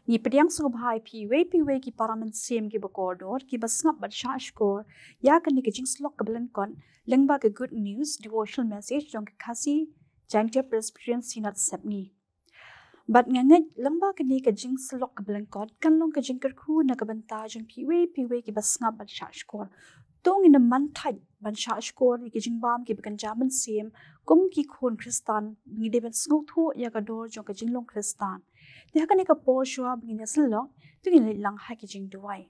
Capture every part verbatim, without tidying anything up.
Ngi pdiang sngewbha ïa phi iwei pa iwei ki para mynsiem kiba kordor, kiba sngap bad shahshkor ïa kane ka jingsyllok kaba lyngkot lyngba ka Good News devotional message jong ka Khasi Jaintia Presbyterian Synod Sepngi. Bad nga ngeit lyngba kane ka jingsyllok kaba lyngkot kan long ka jingkyrkhu na ka bynta jong phi iwei pa iwei kiba sngap bad shahshkor. To ngin ym man thait ban shahshkor ïa ki jingbam kiba kynja mynsiem kum ki khun Khristan, ngi dei ban sngewthuh ïa ka dor jong ka jinglong Khristan. Te ha kane ka por shuwa ba ngin ïa syllok, to ngin leit lang ha ki jingduwai.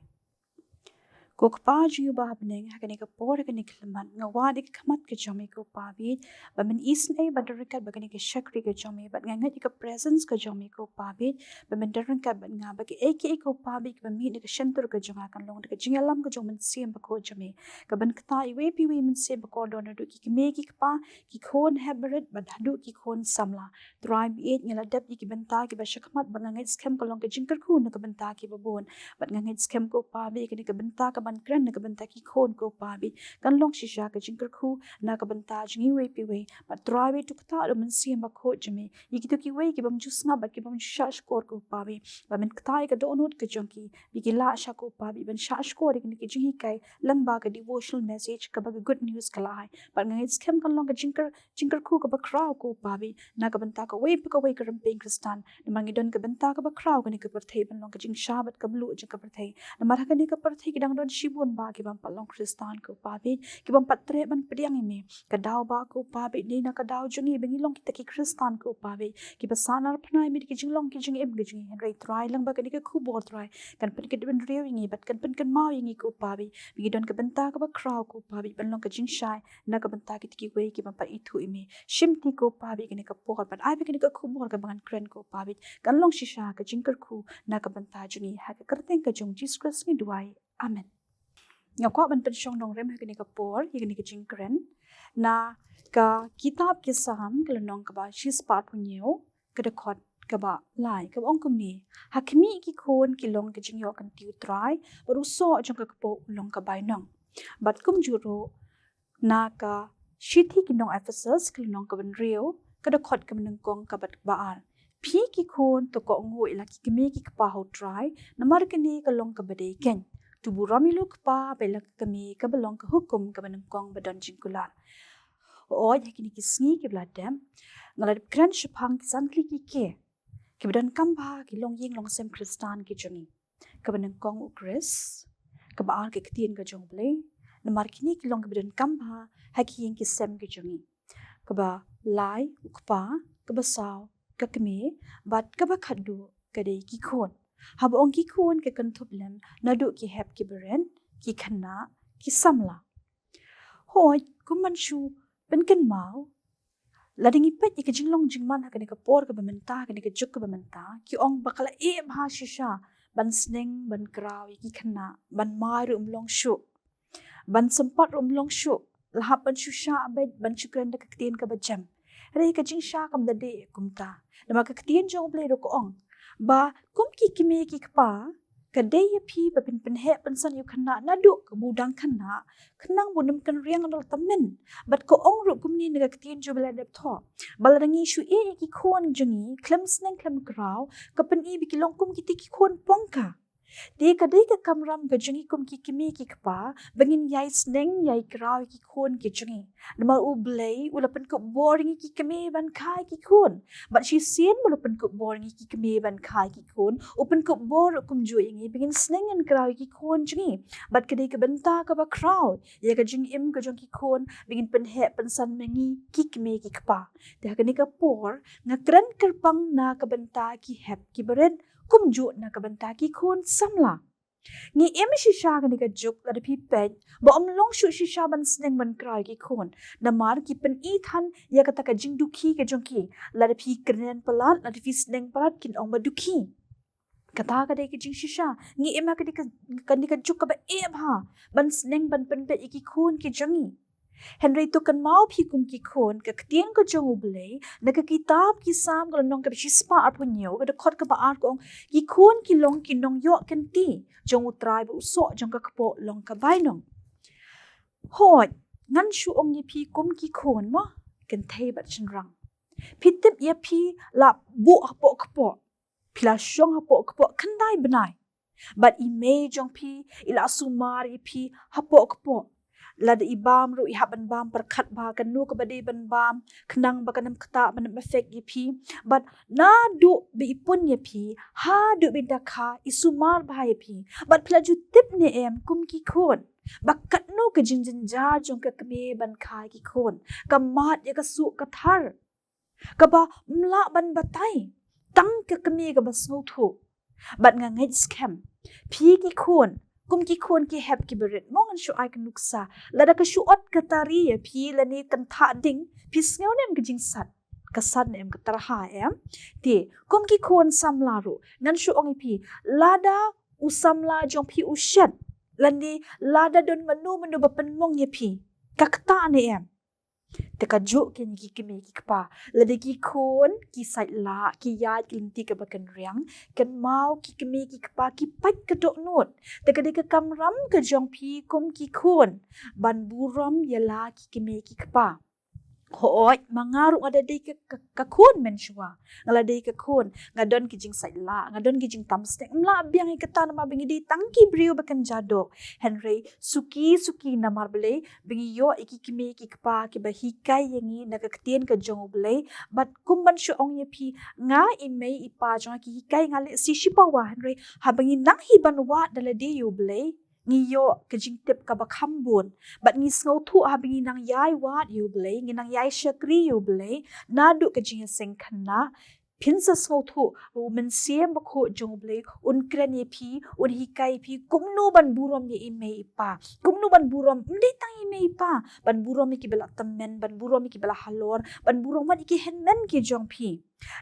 Ko Kpa jong ngi uba ha bneng, ha kane ka por, ha kane ka khyllipmat, nga wad ïa ka khmat ka jong me ko Pa bit, ba men isynei bad don ryngkat bad kane ka shakri ka jong me, bad nga ngeit ïa ka presence ka jong me ko Pa bit ba men don ryngkat bad nga, ba kiei kiei ko Pa bit kiba mih na ka shyntur ka jong nga kan long da ka jingïalam ka jong u Mynsiem Bakhuid jong me, kaban ktah iwei pa iwei mynsiem bakordor, naduh ki kmie ki kpa, ki khun hep barit bad haduh ki khun samla. Trai baieit, nga la dep ïa ki bynta kiba shakhmat bad nga ngeit skhem ka long ka jingkyrkhu na ka bynta kiba bun. Bad nga ngeit skhem ko Pa bit, kane ka bynta kaban kren na ka bynta ki khun ko Pa bit kan long shisha ka jingkyrkhu na ka bynta jong ngi iwei pa iwei. Bad Trai baieit, to ktah da u Mynsiem Bakhuid jong me ïa kito kiwei kibym ju sngap bad kibym ju shahshkor ko Pa bit, ba men ktah ïa ka dohnud ka jong ki, ba ki lah shisha ko Pa bit ban shahshkor ïa kine ki jinghikai lyngba ka devotional message kaba ka Good News ka la ai. Bad nga ngeit skhem kan long ka jingkyr jingkyrkhu kaba khraw ko Pa bit na ka bynta kawei pa kawei ka rympei Khristan. Namar ngi don ka bynta kaba khraw kane ka pyrthei ban long ka jingshah bad ka mluh jong ka pyrthei. Namar ha kane ka pyrthei ki dang don shibun bah kibym pat long Khristan ko Pa bit, kibym pat treh ban pdiang ïa me. Ka daw bah ko Pa bit, dei na ka daw jong ngi ba ngi long kita ki Khristan ko Pa bit, kiba sahnarphna ïa me da ki jinglong ki jingim ka jong ngi. Hynrei Trai, lyngba kane ka khubor Trai, kan pynkynbynriew ïa ngi bad kan pynkynmaw ïa ngi ko Pa bit, ba ngi don ka bynta kaba khraw ko Pa bit ban long ka jingshai na ka bynta kita kiwei kibym pat ithuh ïa me. Shimti ko Pa bit kane ka por bad ai ba kane ka khubor kaba ngan kren ko Pa bit kan long shisha ka jingkyrkhu na ka bynta jong ngi. Ha ka kyrteng ka jong u Jisu Khrist ngi duwai. Amen. Nga kwah ban pynshong nongrim ha kane ka por ïa kane ka jingkren na ka kitab ki Salm, ka lynnong kaba shispah arphew hynñiew, ka dkhot kaba lai, kaba ong kumne: Ha khmih ki khun ki long ka jingïoh kynti u Trai, bad u soh jong ka kpoh u long ka bainong. Bad kumjuh ruh na ka shithi ki nong Ephesus, ka lynnong kaba hynriew, ka dkhot kaba nyngkong, kaba ar: Phi ki khun, to kohnguh ïa la ki kmie ki kpa ha u Trai, namar kane ka long kaba dei keiñ. To burom ïa la u kpa bad ïa la ka kmie, kaba long ka hukum kaba nyngkong ba don jingkular. Hooid, ha kine ki sngi kiba la dep, nga la dep kren shaphang ki san tylli ki kiei kiba donkam bha ha ki longïing longsem Khristan ki jong ngi. Kaba nyngkong u Khrist, kaba ar ka ktien ka jong U Blei, namar kine ki long kiba donkam bha ha ki ïing ki sem ki jong ngi. Kaba lai u kpa, kaba saw ka kmie, bad kaba khatduh ka dei ki khun. Haba ong ki khun ka kynthup lem naduh ki hep, ki barit, ki khynnah, ki samla. Hooid, kum ban shu pynkynmaw, lada ngi peit ïa ka jinglong jingman ha kane ka por kaba mynta, kane ka juk kaba mynta, ki ong ba ka la eh bha shisha ban sneng ban kraw ïa ki khynnah, ban mai ruh ym long shuh, ban sympat ruh ym long shuh, la hap ban shu shah beit, ban shu kren da ka ktien kaba jem. Hynrei ka jingshah kam da dei kumta. Namar ka ktien jong U Blei ruh ka ong ba kum ki kmie ki kpa, ka dei ïa phi ba phin pynheh pynsan ïa u khynnah naduh kaba u dang khynnah, khnang ba un ym kynriang halor tymmen. Bad ka ong ruh kumne na ka ktien jong U Blei dep thoh, ba lada ngi shu ïeh ïa ki khun jong ngi khlem sneng khlem kraw, ka pyni ba ki long kum kita ki khun pongka. Te ka dei ka kamram ka jong ngi kum ki kmie ki kpa ba ngin ïai sneng ïai kraw ïa ki khun ki jong ngi. Namar U Blei u la pynkup bor ïa ngi ki kmie ban kha ïa ki khun. Bad shisien ba u la pynkup bor ïa ngi ki kmie ban kha ïa ki khun, u pynkup bor ruh kumjuh ïa ngi ba ngin sneng ngin kraw ïa ki khun jong ngi. Bad ka dei ka bynta kaba khraw ïa ka jingim ka jong ki khun ba ngin pynheh pynsan ma ngi ki kmie ki kpa. Te ha kane ka por nga kren kyrpang na ka bynta ki hep ki barit, kumjuh na ka bynta ki khun samla. Ngi im shisha kane ka juk, lada phi peit, ba ym long shuh shisha ban sneng ban kraw ïa ki khun. Namar ki pyni than ïa kata ka jingdukhi ka jong ki. Lada phi kren palat, lada phi sneng palat, kin ong ba dukhi. Kata ka dei ka jingshisha. Ngi im ha kane ka, kane ka juk kaba eh bha ban sneng ban pynbeit ïa ki khun ki jong ngi. Hynrei to kynmaw phi kum ki khun, ka ktien ka jong U Blei na ka kitab ki Salm ka lynnong kaba shispah arphew hynñiew, ka dkhot kaba ar ka ong: Ki khun ki long ki nongïoh kynti jong U Trai, bad u soh jong ka kpoh long ka bainong. Hooid, ngan shu ong ïa phi kum ki khun mo, kynthei bad shynrang. Phi tip ïa phi la buh hapoh kpoh, Phi la shong hapoh kpoh khyndai bnai. Bad i mei jong phi i la sumar ïa phi hapoh kpoh. Lada i bam ruh i hap ban bam pyrkhat bha kano kaba dei ban bam, khnang ba kan ym ktah, ban ym affect ïa phi. Bad naduh ba i pun ïa phi haduh ba i da kha i sumar bha ïa phi. Bad phi la ju tip ne em kum ki khun ba katno ka jingjynjar jong ka kmie ban kha ïa ki khun, ka mad ïa ka suk ka thar, kaba ym lah ban batai, tang ka kmie kaba sngewthuh. Bad nga ngeit skhem phi ki khun, kum ki khun ki hep kiba rit, mo ngan shu ai ka nuksa. Lada ka shu ot ka tari ïa phi lane kan thah ding, phi sngew ne em ka jingsat? Ka sat ne em, ka tyrha em? Te kum ki khun samla ruh ngan shu ong ïa phi, lada u samla jong phi u shet, lane lada don mano mano ba pynmong ïa phi, ka ktah ne em? Te kajuh kine ki kmie ki kpa, lada ki khun ki sait lah, ki ïaid ki lynti kaba kynriang, kynmaw ki kmie ki kpa ki pait ka dohnud. Te ka dei ka kamram ka jong phi kum ki khun ban burom ïa la ki kmie ki kpa. Hooid, ma nga ruh nga da dei ka, ka, ka khun mynshuwa. Nga la dei ka khun, nga don ki jingsait lah, nga don ki jingtam stek. Ym lah biang ïa kata namar ba ngi dei tang ki briew ba kynja doh. Hynrei suki suki namar balei ba ngi ïoh ïa ki kmie ki kpa kiba hikai ïa ngi na ka ktien ka jong U Blei. Bad kum ban shu ong ïa phi, nga i mei i pa jong nga ki hikai nga lehse shipawa, hynrei haba ngi nang hi ban wad da lade ïa U Blei, ngi ïoh ka jingtip kaba kham bun. Bad ngi sngewthuh haba ngi nang ïai wad ïa U Blei, ngi nang ïai shakri ïa U Blei, naduh ka jingïaseng khynnah, phin sa sngewthuh ba U Mynsiem Bakhuid jong U Blei un kren ïa phi, un hikai ïa phi kumno ban burom ïa i mei i pa. Kumno ban burom, ym dei tang ïa i mei i pa, ban burom ïa kiba la tymmen, ban burom ïa kiba la halor, ban burom wat ïa ki hynmen ki jong phi.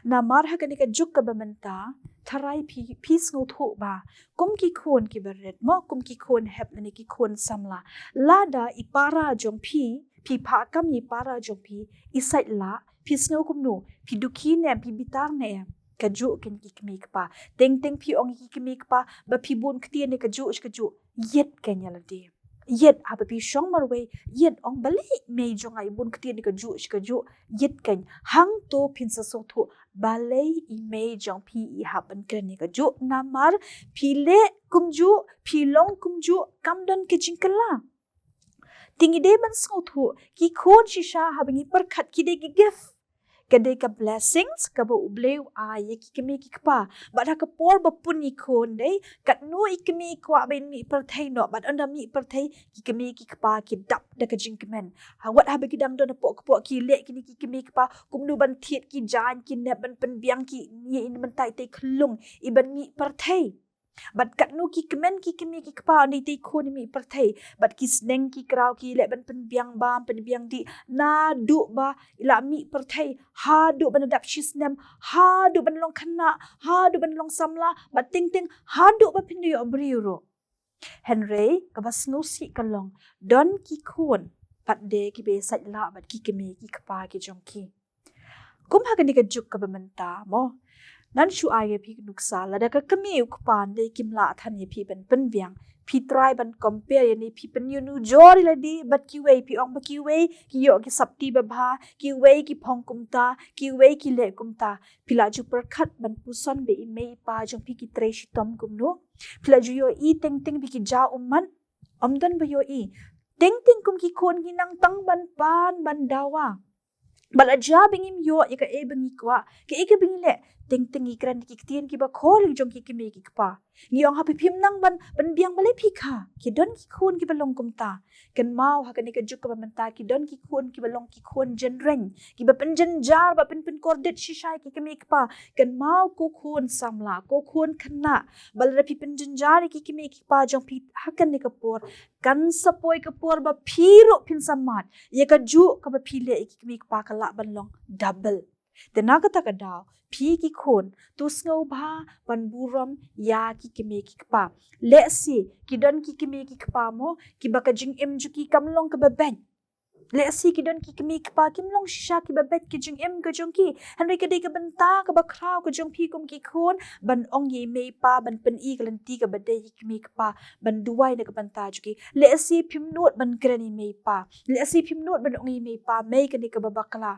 Namar ha kane ka juk kaba mynta, tharai phi, phi sngewthuh ba kum ki khun kiba rit, mo, kum ki khun hep lane ki khun samla, lada i para jong phi, phi phah kam ïa i para jong phi, i sait lah, phi sngew kumno? Phi dukhi ne em, phi bitar ne em? Kajuh kine ki kmie kpa. Teng teng phi ong ïa ki kmie kpa ba phi bun ktien ne kajuh shi kajuh. Ïit keiñ ïa lade. Ïit, haba phi shong marwei, ïit, ong balei mei jong nga i bun ktien ne kajuh shi kajuh. Ïit keiñ. Hangto phin sa sngewthuh balei i mei jong phi i hap ban kren ne kajuh. Namar phi leh kumjuh, phi long kumjuh, kam don ka jingkylla. Te ngi dei ban sngewthuh, ki khun shisha haba ngi pyrkhat ki dei ki gift. Ka dei ka blessings kaba U Blei u ai ïa ki kmie ki kpa. Bad ha ka por ba pun i khun dei, katno i kmie i kwah ban mih pyrthei noh, bad ynda mih pyrthei ki kmie ki kpa ki dap da ka jingkmen. Ha, wat haba ki dang don hapoh kpoh ki leh kine ki kmie ki kpa kumno ban thied ki jaiñ ki nep, ban pynbiang ki ïa i mynta itei khyllung, i ban mih pyrthei. Bad katno ki kmen ki kmie ki kpa ynda itei khun i mih pyrthei. Bad ki sneng ki kraw ki leh ban pynbiang bam, pynbiang dih, naduh ba i la mih pyrthei, haduh ban dap shisnem, haduh ban long khynnah, haduh ban long samla, bad teng teng haduh ba phin da ïoh briew ruh. Hynrei kaba sngewsih ka long, don ki khun pat de kiba sait lah bad ki kmie ki kpa ki jong ki. Kum ha kane ka juk kaba mynta, mo, ngan shu ai ïa phi ka nuksa, lada ka kmie u kpa ynda kim lah than ïa phi ban pynbiang, phi try ban compare ïa ne, phi pynïanujor ïa lade bad kiwei, phi ong ba kiwei ki ïoh ki sopti babha, kiwei ki phong kumta, kiwei ki leh kumta. Phi la ju pyrkhat ban puson ba i mei i pa jong phi ki trei shitom kumno? Phi la ju ïohi teng teng ba ki jaw ummat? Ym don ba ïohi. Teng teng kum ki khun ngi nang tang ban pan ban dawa. Bad la jia ba ngim ïoh ïa kaei ba ngi kwah, kaei kaba ngi leh, teng teng ngi kren ki ktien kiba khor jong ki kmie ki kpa. Ngi ong, ha phi phim nang ban pynbiang, balei phi kha? Ki don ki khun kiba long kumta. Kynmaw ha kane ka juk kaba mynta, ki don ki khun kiba long ki khun jynreng, kiba pynjynjar bad pynpynkordit shisha ïa ki kmie ki kpa. Kynmaw ko khun samla, ko khun khynnah, ba lada phi pynjynjar ïa ki kmie ki kpa jong phi ha kane ka por, kan sa poi ka por ba phi ruh phin sa mad ïa kajuh kaba phi leh ïa ki kmie ki kpa, ka lah ban long double. Te na kata ka daw, phi ki khun, to sngewbha ban burom ïa ki kmie ki kpa. Lehse ki don ki kmie ki kpa, mo, kiba ka jingim jong ki kam long kaba beit. Lehse ki don ki kmie ki kpa kim long shisha kiba beit ki jingim ka jong ki. Hynrei ka dei ka bynta kaba khraw ka jong phi kum ki khun ban ong ïa i mei i pa ban pyni ka lynti kaba dei ïa ki kmie ki kpa, ban duwai na ka bynta jong ki. Lehse phim nud ban kren ïa i mei i pa. Lehse phim nud ban ong ïa i mei i pa, mei, kane kaba bakla.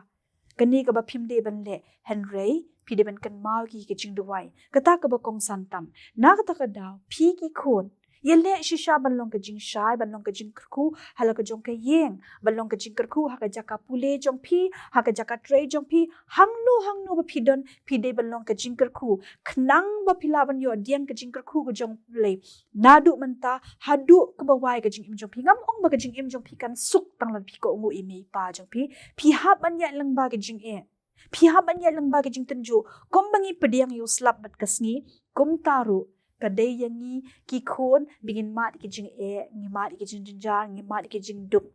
Kane kaba phim dei ban leh, hynrei phi dei ban kynmaw ki ka jingduwai. Kata kaba kongsan tam, na kata ka daw phi ki khun, ïaleh shisha ban long ka jingshai, ban long ka jingkyrkhu ha la ka jong ka ïing, ban long ka jingkyrkhu ha ka jaka pule jong phi, ha ka jaka trei jong phi, hangno hangno ba phi don, phi dei ban long ka jingkyrkhu. Khnang ba phi lah ban ïoh diang ka jingkyrkhu ka jong U Blei naduh mynta haduh kaba wai ka jingim jong phi. Ngam ong ba ka jingim jong phi kan suk tang lada phi kohnguh ïa i mei i pa jong phi. Phi hap ban ïaid lyngba ka jingeh, phi hap ban ïaid lyngba ka jingtynjuh. Kumba ngi pdiang ïa u slap bad ka sngi, kumta ruh ka dei ïa ngi ki khun ba ngin mad ïa ka jingeh, ngi mad ïa ka jingjynjar, ngi mad ïa ka jingduk.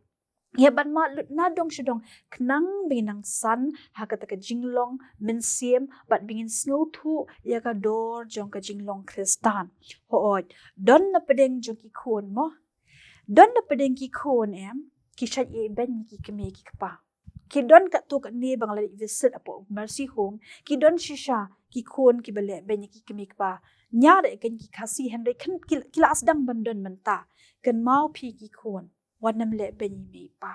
Ïa ban mad lut na dong sha dong, khnang ba ngin nang san ha kata ka jinglong mynsiem bad ba ngin sngewthuh ïa ka dor jong ka jinglong Khristan. Hooid, don na pdeng jong ki khun mo. Don na pdeng ki khun em, ki shait ïehbeiñ ïa ki kmie ki kpa. Ki don katto katne ba nga la leit visit hapoh Mercy Home, ki don shisha ki khun kiba lehbeiñ ïa ki kmie ki kpa. Ñiar ïa kane ki Khasi hynrei kyn-, ki, ki la sdang ban don mynta. Kynmaw phi ki khun, wat nym lehbeiñ ïa i mei i pa.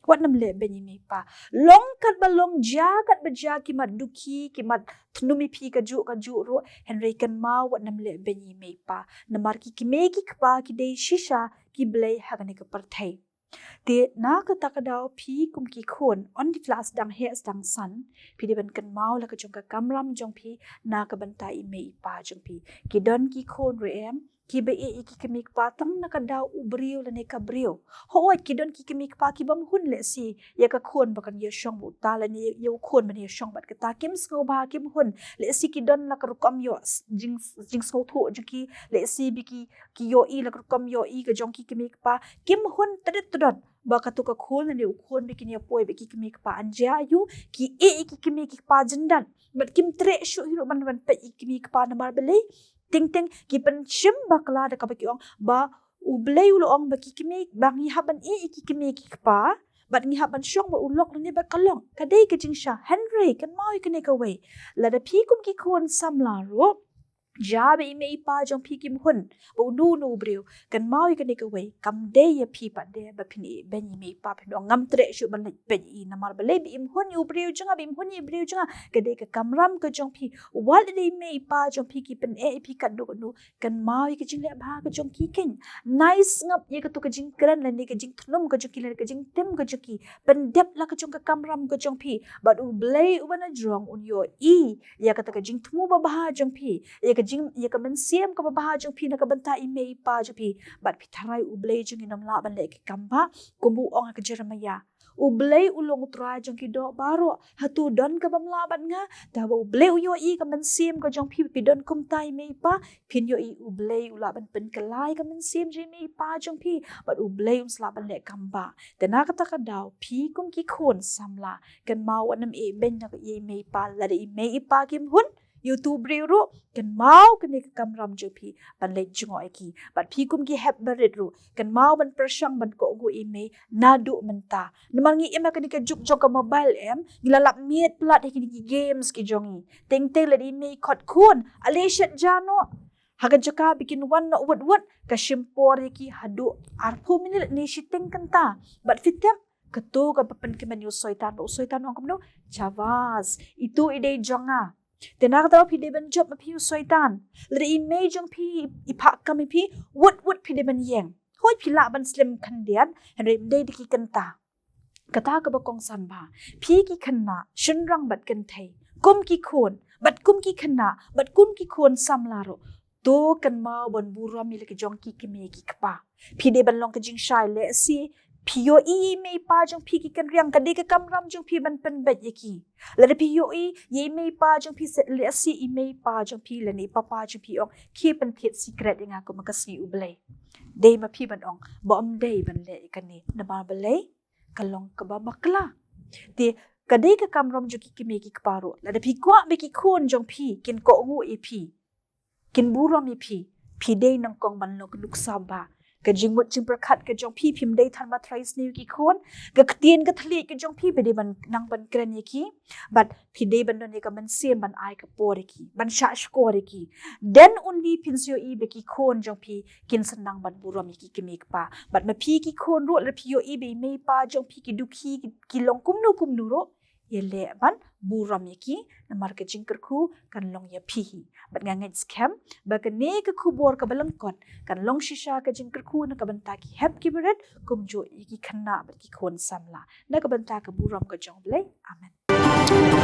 Wat nym lehbeiñ ïa i mei i pa. Long katba long, jia katba jia, ki mat dukhi, ki mat thnum ïa phi kajuh kajuh ruh, hynrei kynmaw wat nym lehbeiñ ïa i mei i pa. Namar ki kmie ki kpa ki dei shisha ki blei ha kane ka pyrthei. Te na kata ka daw phi kum ki khun, ynda phi la sdang heh sdang san, phi dei ban kynmaw la ka jong ka kamram jong phi na ka bynta i mei i pa jong phi. Ki don ki khun ruh em, kiba ïeh ïa ki kmie ki kpa tang na ka daw u briew lane ka briew. Hooid, ki don ki kmie ki kpa ki bym hun lehse ïa ka khun ba kan ïashong bad uta lane ïa u khun ban ïashong bad kata, kim sngewbha, kim hun. Lehse ki don la ka rukom ïoh s-, jing, jingsngewthuh jong ki, lehse ba ki, ki ïohi la ka rukom ïohi ka jong ki kmie ki kpa, kim hun tdit tdot ba kato ka khun lane u khun ba kin ïa poi bad ki kmie ki kpa. Ynda jia aïu, ki ïeh ïa ki kmie ki kpa jyndat bad kim treh shuh hi ruh ban, ban peit ïa ki kmie ki kpa. Namar balei? Teng teng ki pynshim bakla da kaba ki ong ba U Blei u la ong ba ki kmie, ba ngi hap ban ïeh ïa ki kmie ki kpa bad ngi hap ban shong bad u lok lane bad ka lok. Ka dei ka jingshai, hynrei kynmaw ïa kane kawei. Lada phi kum ki khun samla ruh, jia ba i mei i pa jong phi kim hun, ba uno uno u briew, kynmaw ïa kane kawei, kam dei ïa phi pat de ba phin ïehbeiñ ïa i mei i pa, phin ong ngam treh shuh ban leit peit ïa i. Namar balei? Ba im hun ïa u briew jong nga, ba im hun ïa i briew jong nga. Ka dei ka kamram ka jong phi. Wat lada i mei i pa jong phi ki pyneh ïa phi katno katno, kynmaw ïa ka jingleh bha ka jong ki, kynmaw. Nai sngap ïa kato ka jingkren lane ka jingthnum ka jong ki lane ka jingtim ka jong ki. Pyndep la ka jong ka kamram ka jong phi bad U Blei uba na jrong un ïohi ïa kata ka jingthmu babha jong phi, ïa ka jing, ïa ka mynsiem kaba bha jong phi na ka bynta i mei i pa jong phi. Bad phi tharai U Blei jong ngi um lah ban leh ki kam ba, kumba u ong ha ka Jeremiah, U Blei u long U Trai jong ki doh baroh. Hato don ka bym lah bad nga? Te haba U Blei u ïohi ka mynsiem ka jong phi, phi don kumta i mei i pa, phin ïohi U Blei u lah ban pynkylla ïa ka mynsiem jong i mei i pa jong phi bad U Blei un sa lah ban leh kam ba. Te na kata ka daw phi kum ki khun samla, kynmaw wat nym ïehbeiñ ïa i mei i pa. Lada i mei i pa kim hun ïa uto u briew ruh, kynmaw kane ka kamram jong phi ban leit jngoh ïa ki. Bad phi kum ki hep barit ruh, kynmaw ban pyrshang ban kohnguh ïa i mei naduh mynta. Namar ngi im ha kane ka juk jong ka mobile em, ngi la lap miet palat ha kine ki games ki jong ngi. Teng teng lada i mei i khot khun, ale shet ja noh. Ha ka jaka ba kin wan noh wut wut, ka shim por ïa ki haduh arphew minit ne shiteng kynta. Bad phi tip, kato kaba pynkmen ïa u Soitan, ba u Soitan u ong kumno? Shabas, ito i dei jong nga. Te na kata phi dei ban jop ma phi u Soitan. Lada i mei jong phi i phah kam ïa phi, wut wut phi dei ban ïeng. Hooid phi lah ban slem khyndiat, hynrei ym dei da ki kynta. Kata kaba kongsan ba, phi ki khynnah shynrang bad kynthei, kum ki khun bad kum ki khynnah bad kum ki khun samla ruh, to kynmaw ban burom ïa la ki jong ki kmie ki kpa. Phi dei ban long ka jingshai. Lehse phi ïohi ïa i mei i pa jong phi ki kynriang, ka dei ka kamram jong phi ban pynbeit ïa ki. Lada phi ïohi ïa i mei i pa jong phi, lehse i mei i pa jong phi lane i papa jong phi ong, khie pynthied sikret ïa nga kum ka sngi U Blei. Dei ma phi ban ong ba ym dei ban leh ïa kane. Namar balei? Ka long kaba bakla. Te ka dei ka kamram jong ki kmie ki kpa ruh, lada phi kwah ba ki khun jong phi kin kohnguh ïa phi, kin burom ïa phi, phi dei nyngkong ban long ka nuksa ba. Ka jingmut jingpyrkhat ka jong phi, phim dei than ban trai sniew ïa ki khun. Ka ktien ka thylliej ka jong phi, phi dei ban nang ban kren ïa ki. Bad phi dei ban don ïa ka mynsiem ban ai ka por ïa ki, ban shah shkor ïa ki. Then only phin sa ïohi ba ki khun jong phi kin sa nang ban burom ïa ki kmie ki kpa. Bad ma phi ki khun ruh, lada phi ïohi ba i mei i pa jong phi ki dukhi, ki, ki long kumno kumno ruh, ïaleh ban burom ïa ki, namar ka jingkyrkhu kan long ïa phi hi. Bad nga ngeit skhem ba kane ka khubor kaba lyngkot kan long shisha ka jingkyrkhu na ka bynta ki hep ki barit, kumjuh ïa ki khynnah bad ki khun samla. Na ka bynta ka burom ka jong U Blei. Amen.